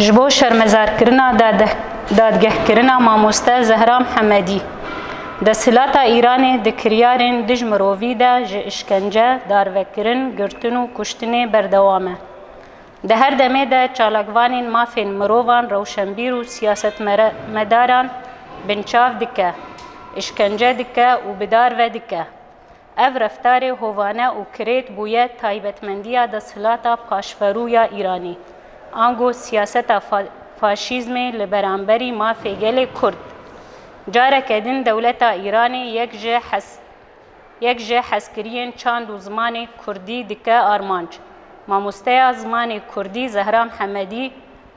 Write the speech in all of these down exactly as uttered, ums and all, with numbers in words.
Ji bo şermezarkirina dade-, dadgehkirina mamoste Zehra Mihemedî, desthilata Îranê di kiryarên dij mirovî de ji îşkence, darvekirin, girtin û kuştinê berdewam e. Di her demê de çalakvanên mafên mirovan, rewşenbîr û siyasetmedaran binçav dike, îşkence dike û bi darve dike. Ev reftarê hovane û kirêt bûye taybetmendiya desthilata paşverû ya Îranî, ango siyaseta fa-, faşîzmê li beramberî mafê gelê Kurd. Careke din dewleta Îranê yek ji hes-, yek ji hezkiriyên çand û zimanê Kurdî dike armanc. Mamosteya zimanê Kurdî Zehra Mihemedî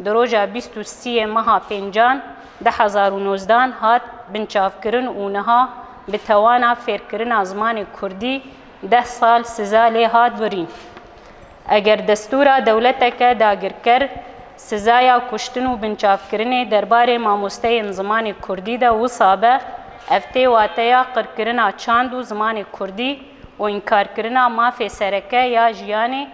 di roja bîst û sê meha pêncan du hezar û nozdan hat binçavkirin û niha bi tewana fêrkirina zimanê Kurdî deh sal siza lê hat birîn. Eger destûra dewleteke dagirker sizaya kuştin û binçavkirinê derbarê mamosteyên zimanê Kurdî de wisa be, ev tê wateya qirkirina çand û zimanê Kurdî û înkarkirina mafê sereke ya jiyanê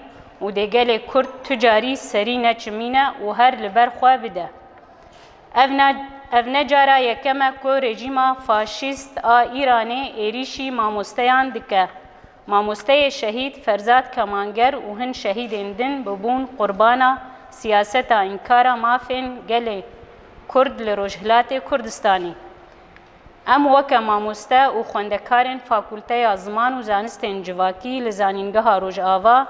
û dê gelê Kurd tu carî serî neçimîne û her li ber xwe bide. Ev ne, ev ne cara yekem e ku rejîma faşîst a Îranê êrîşî mamosteyan dike. Mamosteyê şehîd Ferzad Kemanger û hin şehîdên din bibûn qurbana siyaseta înkara mafên gelê Kurd li Rojhilatê Kurdistanê. Em weke mamoste û xwendekarên Fakulteya Ziman û Zanistên Civakî li Zanîngeha Rojava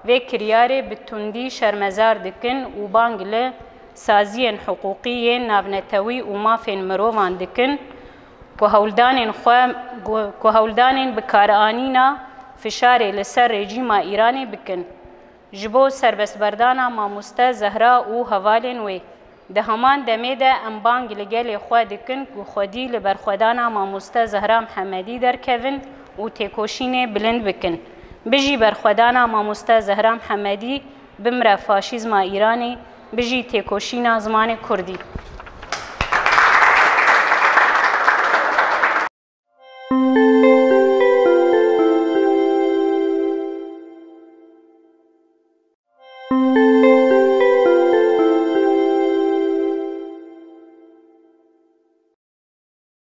vê kiryarê bi tundî şermezar dikin û bang li saziyên hiqûqî yên navnetewî û mafên mirovan dikin ku hewldanên xwe, ku hewldanên bikaranîna fişarê li ser rejîma Îranê bikin. Ji bo serbestberdana mamoste Zehra û hevalên wê, di heman demê de em bang li gelê xwe dikin ku xwedî li berxwedana mamoste Zehra Mihemedî derkevin û têkoşînê bilind bikin. Bijî berxwedana mamoste Zehra Mihemedî, bimre faşîzma Îranê, bijî têkoşîna zimanê Kurdî.